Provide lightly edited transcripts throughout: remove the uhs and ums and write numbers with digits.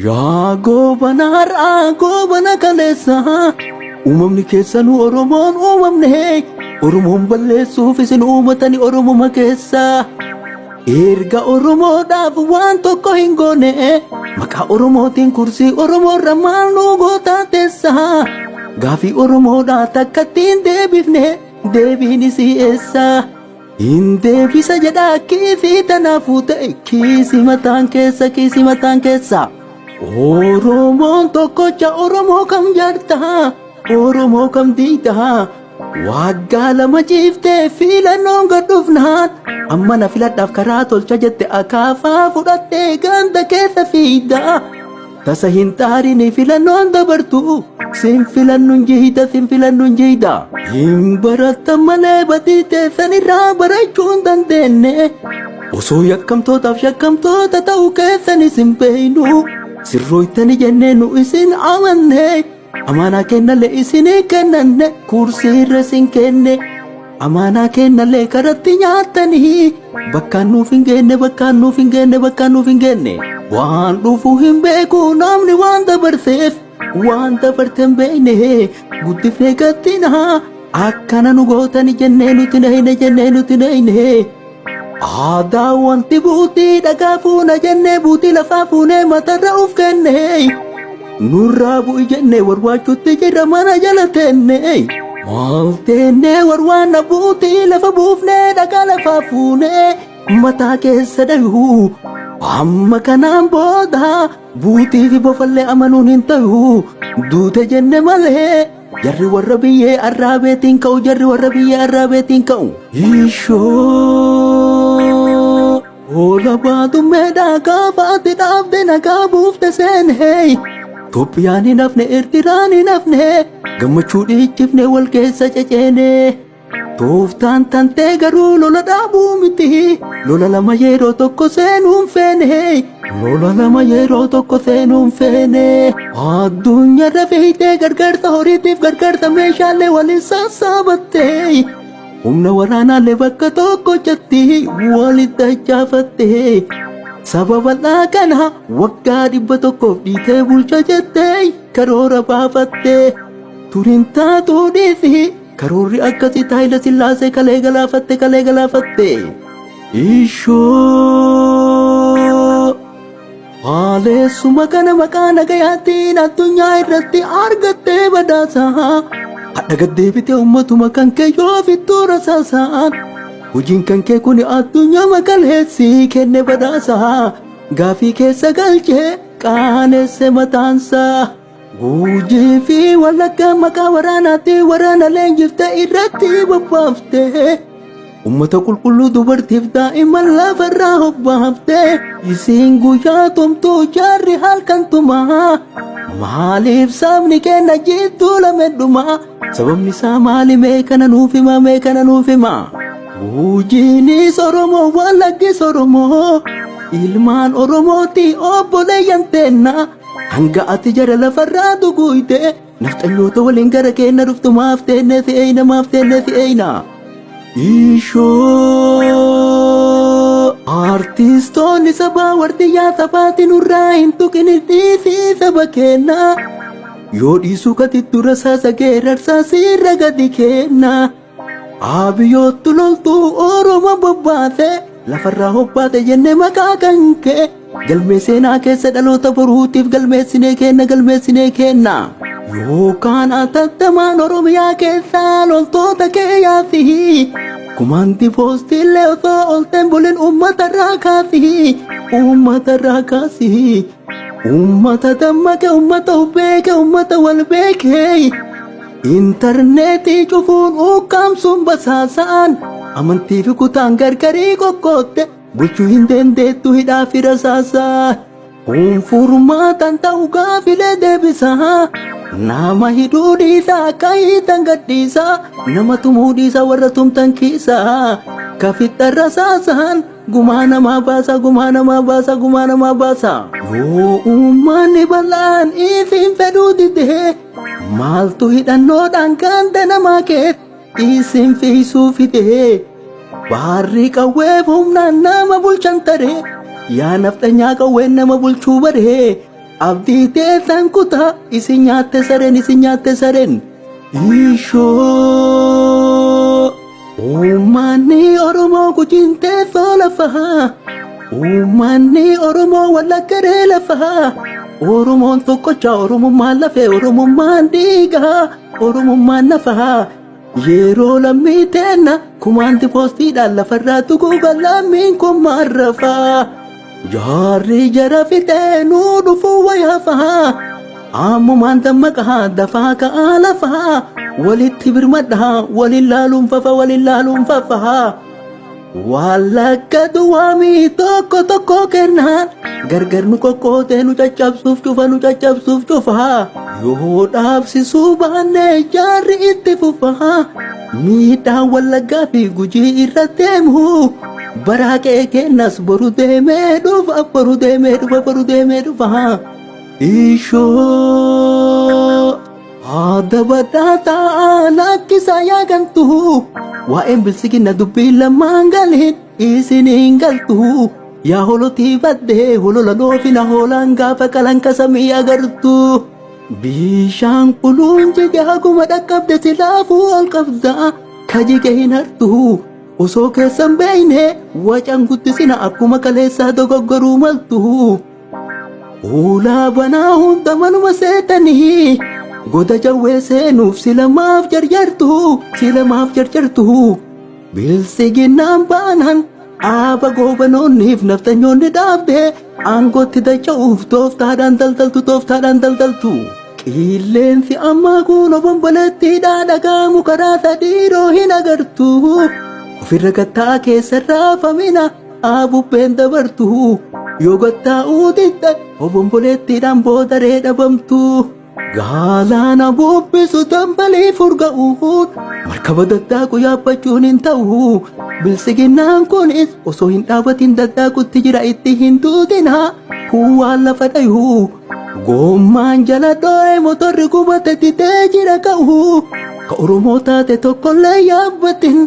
Yaa goobana har'aa goobana kaleessa uumamni keessanuu Oromoon uumamne Oromoon balleessuuf isin uumatani Oromoma keessa. Erga Oromoodhaaf waan tokko hin goone maqaa Oromootiin kursii Oromoorra maal nu gootaa teessa. Gaafii Oromoodhaa takkatti hin deebifne deebiin isii eessa. Hin deebisa jedhaa kiisii tanaafuu ta'e kiisii mataan keessa kiisii mataan keessa. Oromoon tokkocha Oromoo kam jaartaa Oromoo kam diidaa waggaa 2 ciiftee filannoon gad dhufnaan amma na filadhaaf karaa tolcha jette akaafaa fudhattee ganda keessa fiigdaa. Tasa hin xaarini filannoon dabartu sin filannuun jiida sin filannuun jiida. Hin barattan malee badii teessan irraa barachuu hin dandeenye. Osoo yakkamtootaaf shakkamtoota ta'uu keessan isin beeynu sirrooytani jennee nu isin amanne. Amaanaa kennallee isinii kennanne kursii irra isin kenne. Amaanaa kennallee karatti nyaattanii bakkaan nuuf hin geenne bakkaan nuuf hin geenne bakkaan nuuf hin geenne. Waan dhufu hin beeku namni waan dabarseef waan dabarte hin beekne guddifnee gattinaa akkana nu gootani jennee nuti nahine jennee nuti nahine. Aadaa wanti buutii dhagaa fuuna jennee buutii lafaa fuunee matarra uf kenne. Nurraa bu'i jennee warwaachuutti jirra mana jala teenne. Maal teennee warwaanna buutii lafa buufnee dhagaa lafaa fuunee mataa keessa dhayuu. Amma kanaan booda buutii fi bofallee amanuun hin ta'u. Duute jenne malee jarri warra biyyee arraabeetiin ka'u jarri warra biyyee arraabeetiin ka'u. Ishoo Hoola baadummeedhaa gaafa ati dhaabde nagaa buufte seenee. Itoophiyaan hin hafne Eertiraan hin hafne gammachuu dhiichifne wal keessa ceceene. Tooftaan tantee garuu lola dhaabuu miti lola lama yeroo tokko seenuun feene. Lola lama yeroo tokko seenuun feene. Addunyaarra fiixee gargaarsa horiitiif gargaarsa meeshaalee waliin sassaabatte. Humna waraanaalee bakka tokkochatti walitti dachaafatte. Saba bal'aa kana waggaa 100f dhiitee bulcha jettee karoora baafatte. Turiin taatuu dhiisi karoorri akkasii Haayila Sillaasee kalee galaafatte kalee galaafatte. Ishoo Haaleessuma kana maqaa nagayaatiin addunyaa irratti argattee badhaasa. Hadha gad deebitee uummatuma kan kee yoo fittuu rasaasaan. Hojiin kan kee kun addunyaa makaleessi kenne badhaasa. Gaafii keessa galchee qaanesse mataansaa. Gujii fi Wallaggaa maqaa waraanaatti waraana leenjifte irratti bobbaafte. Uummata qulqulluu dubartiif daa'imman lafarraa hobbaafte. Isiin guyyaa tumtuu jaarri halkan tumaa. Maaliif sabni keenya jidduu lame dhumaa? Sababni isaa maali mee kana nuuf hima mee kana nuuf hima. Gujiinis Oromoo Wallaggis Oromoo ilmaan Oromooti obboleeyyan teenna. Hanga ati jara lafarraa duguuyte nafxanyoota waliin gara keenya dhuftu maaf teenne si eeyna maaf teenne si eeyna. Ishoo artistoonni sabaa wardiyyaa sabaati nurraa hin tuqin dhiisii saba keenna. Yoo dhiisuu katitti rasaasa geerarsaa siirra gadi kenna. Abiyyoottu loltuu Oromoo bobbaase lafarraa hobbaate jennee maqaa kan kee galmee seenaa keessa dhaloota boruutiif galmeessinee kenna galmeessinee kenna. Yookaan atattamaan Oromiyaa keessaa loltoota kee yaasi. Kumaanti poostiillee osoo olteen bulin uummatarraa kaasi. Uummatarraa kaasi. Uummata dammaqe uummata of beeke uummata wal beeke. Intarneetii cufuun ukkaamsuun basaasaan amantii fi kutaan gargarii qoqqootte bulchuu hin dandeettu hidhaa fi rasaasaa. Kun furmaatan ta'u gaafilee deebisaa. Nama hidhuu dhiisaa akka hiitan gadhiisaa. Nama tumuu dhiisaa warra tumtan kiisaa. Kafixxa rasaasaan gumaa namaa baasa gumaa namaa baasa gumaa namaa baasa. Yoo uummanni bal'aan isin fedhuu didee maaltu hidhannoodhaan ganda namaa keessa isin fiisuu fidee. Baarri qawweef humnaan nama bulchan taree yaa nafxanyaa qawween nama bulchuu baree. Abdii teessan kutaa isin nyaatte sareen isin nyaatte sareen. Ishoo uummanni Oromoo gujiin teessoo lafaa. Uummanni Oromoo wallaggaree lafaa. Oromoon tokkocha Oromummaan lafee Oromummaan dhiigaa Oromummaan nafaa. Yeroo lammii teenna kumaanti poostiidhaan lafarraa tuquuga lammiin kun maarrafaa. Jaarri jara fixee nuu dhufuu wayaafaa. Ammumaan dammaqaa dafaa ka'aa lafaa. Walitti birmadhaa waliin laaluun fafa waliin laaluun fafa. Wallagga duwwaamii tokko tokko kennaan gargar nu qoqqootee nu caccabsuuf cufa nu caccabsuuf cufa. Yoo dhaabsisuu baanne jaarri itti fufa. Miidhaan Wallaggaa fi Gujii irra deemu baraa qe'ee kennas boru deemee dhufa boru deemee dhufa boru deemee dhufa. Ishoo haadha badhaa taa'aa lakkisaa yaa gantu waa'een bilsigina dubbii lamaan galiin isiniin galtu yaa holotii baddee holola loofina hoolaan gaafa qalanka samii agartu. Bishaan quluun jige haguma dhaqqabde silaafuu ol qabda kajige hin hartu osoo keessan beeyne wacan guddisina akkuma kaleessaa dogoggoruu maltu. Ulaa banaa hunda manuma seetanii goda jawwee seenuuf silamaaf jarjartu silamaaf jarjartu. Bilsiginnaan baanaan dhaaba goobanoonniif naftanyoonni dhaabde aangootti dacha'uuf tooftaadhaan daldaltu tooftaadhaan daldaltu. Qilleensi ammaa kun obomboleettiidhaa dhagaamu karaa sadiiroo hin agartu. Ofirra gattaa keessa raafamina bubbeen dabartu. Yoo gattaa'uu didda obomboleettiidhaan boodaree dhabamtu. Galaana bubbisu dambalii furga'uun markaba daddaaqu yaabbachuun hin ta'u. Bilsiginnaan kunis osoo hin dhaabatin daddaaqutti jira itti hin duutina. Kuwaan lafa dhayu. Gommaan jala dho'ee motorri gubate didee jira ka'u. Ka Oromoo taate tokkollee yaabbatin.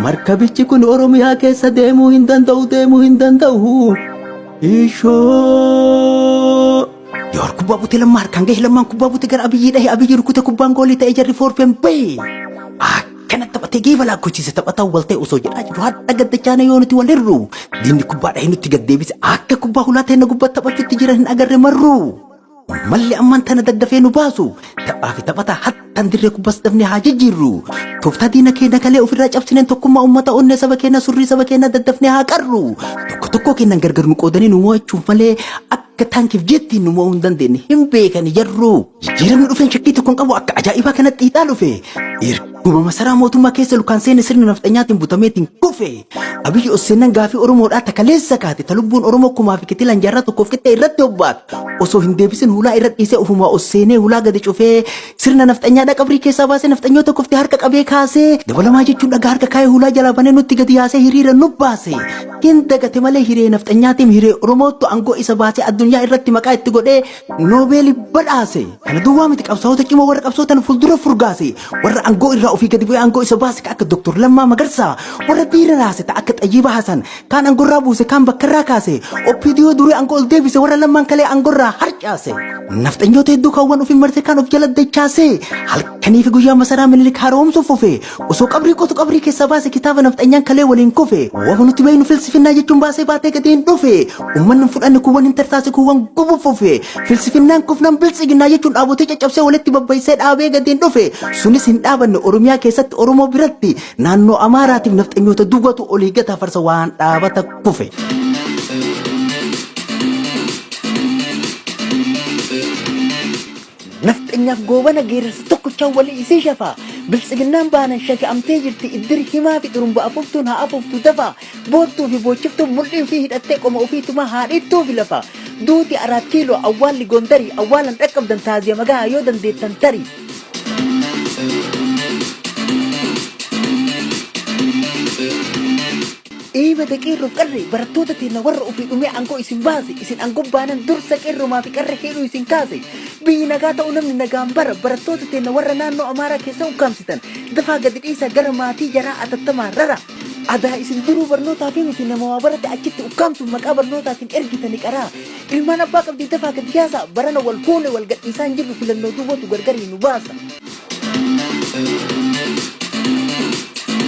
Markabichi kun Oromiyaa keessa deemuu hin danda'u deemuu hin danda'u. Ishoo. Yoor kubbaa butee lammaa harkaan gahe lammaan kubbaa butee gara Abiyyi dhahe Abiyyi rukute kubbaan goolii ta'e jarri foorfeen bahe. Akkana taphatee geeba lakkoofsise taphataa wal ta'e osoo jedhaa jiru hadha gaddachaana yoo nuti wal hirru. Diinni kubbaa dhahee nutti gad deebise akka kubbaa hulaa ta'e na gubbaa taphachuutti jiran hin agarre marru. Malli ammaan tana daddafee nu baasu taphaa fi taphataa hattan dirree kubbaas dafnee haa jijjiirru. Tooftaa diina keenya kalee ofirraa cabsineen tokkummaa uummata onnee saba keenya surrii saba keenya daddafnee haa qarru. Tokko tokko keenyan gargar nu qoodanii nu mo'achuuf malee akka taankiif jettiin nu mo'uu hin dandeenye hin beekani jarru. Jijjiiramni dhufeen shakkii tokko hin qabu akka ajaa'ibaa kanatti xiixaa dhufe. Erguma masaraa mootummaa keessa lukaan seene sirna nafxanyaatiin butameetiin kufe. Abiyyi Osseennan gaafii Oromoodhaa takaleessa kaate ta lubbuun Oromoo kumaa fi kitilaan jaarraa tokkoof qixxee irratti hobbaate. Osoo hin deebisin hulaa irra dhiisee ofumaa Osseenee hulaa gadi cufee sirna nafxanyaadhaa qabrii keessaa baasee nafxanyoota kuftee harka qabee kaasee dabalamaa jechuun dhagaa harka kaayee hulaa jalaa banee nutti gadi yaasee hiriira nu baase. Hin dagate malee hiree nafxanyaatiin hiree Oromootu aangoo isa baasee addunyaa irratti maqaa itti godhee Noobeelii badhaase. Kana duwwaa miti qabsaa'ota cimoo warra qabsootan fuuldura furgaase. Warra aangoo irraa ofii gadi bu'ee aangoo isa baase akka Dr. Lammaa Magarsaa. Warra diina raase ta akka Xayyiba Hasan. Kaan aangoo irraa buuse kaan bakka irraa kaase. OPDO durii aangoo ol deebise warra lammaan kalee aangoo irraa harcaase. Nafxanyoota hedduu kaawwan ofii marsee kaan of jala dachaase. Halkanii fi guyyaa masaraa Minilik haaromsuuf fufe. Osoo qabrii qotu qabrii keessaa baase kitaaba nafxanyaan kalee waliin kufe. Wafa nuti beeknu filsifinnaa jechuun baasee baatee gadi hin dhufe. Uummanni hin fudhanne kuuwwan hin tarsaase kuuwwan gubu fufe. Filsifinnaan kufnaan biltsiginnaa jechuun dhaabotee caccabsee walitti babbaysee dhaabee gadi hin dhufe. Sunis hin dhaabanne Oromiyaa keessatti Oromoo biratti naannoo Amaaraatiif nafxanyoota duwwatu olii gataa farsa waan dhaabata kufe. Nafxanyaaf goobana geerarsa tokkochaan walii isii shafaa. Biltsiginnaan baanan shafi'amtee jirti iddir himaa fi xurumba afuuftuun haa afuuftu dafaa. Boottuu fi boochiftuun mul'ii ofii hidhattee qoma ofii tumaa haa dhiittuufi lafa. Duuti Araat Kiiloo awwaalli Gondarii awwaalan dhaqqabdan taaziya magaa yoo dandeettan tarii. Eebada qeerroof qarree barattoota teenna warra ofii dhumee aangoo isin baase isin aangoo baanan dursa qeerromaa fi qarree hidhuu isin kaase biyyi nagaa ta'uu namni nagaan bara barattoota teenna warra naannoo Amaaraa keessa ukkaamsitan dafaa gadi dhiisaa gara maatii jaraa atattamaa rara. Adaa isin duruu barnootaa fi miti nama waa barate achitti ukkaamsuuf maqaa barnootaatiin ergitani qaraa. Ilmaan abbaa qabdii dafaa gadi yaasaa, barana wal fuune wal gadhiisaa hin jirru, filannoo duwwatu gargarii nu baasa.